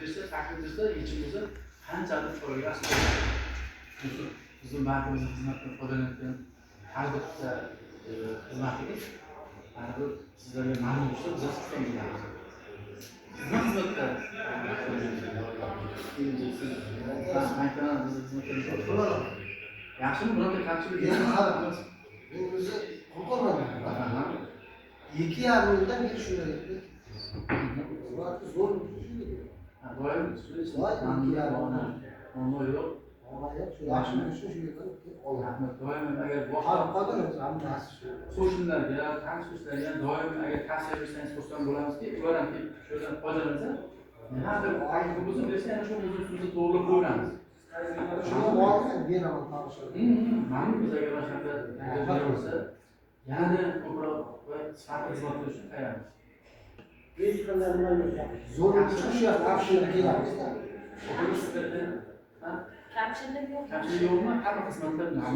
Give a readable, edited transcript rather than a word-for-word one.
Bersa, taklif bersa, yechim bo'lsa, qanchalik fuqaroga yaxshi bo'ladi. Shuning uchun bizni bankimizni xizmatidan foydalanayotgan har bitta xizmatimiz baribir sizlarga ma'lum bo'lsa, biz xursand bo'lamiz. Nima xizmatda? Bankdan bizni xizmatdan yaxshimi? Birorta kamchilik Endi yo'qmi? Qarang, men o'zi Qo'rqoqman. 2,5 yildan beri shu yerga keldik. Xizmatni zo'r. Ha, doim Doim 2,5. Muammo yo'q. Yo'q, shu yaxshi bo'lsa, shu yerdan kelib olaman. Rahmat. Doim agar boshqa Qarab qoldim, hammasi shu. Qo'shnilarga, tanish bilishlarga doim agar tavsiya bersangiz, xursand bo'lamizki, ular ham kelib shu yerdan foydalansa, nimadir taklif bo'lsa bersa, yana shu o'z ustimizda to'g'irlab qo'yamiz. Shuni olgan beraman tanishlarga. Mamnunmiz agar mana shunaqa takliflar bo'lsa, yanada ko'proq va sifatli xizmat qilishni tayyormiz. Hech qanday nima yo'q. Zo'r uchun shu yoqqa, shu yerga kelamizda. Sizlarda, ha? Kamchilik yo'q. Kamchilik yo'qmi? Hamma xizmatlar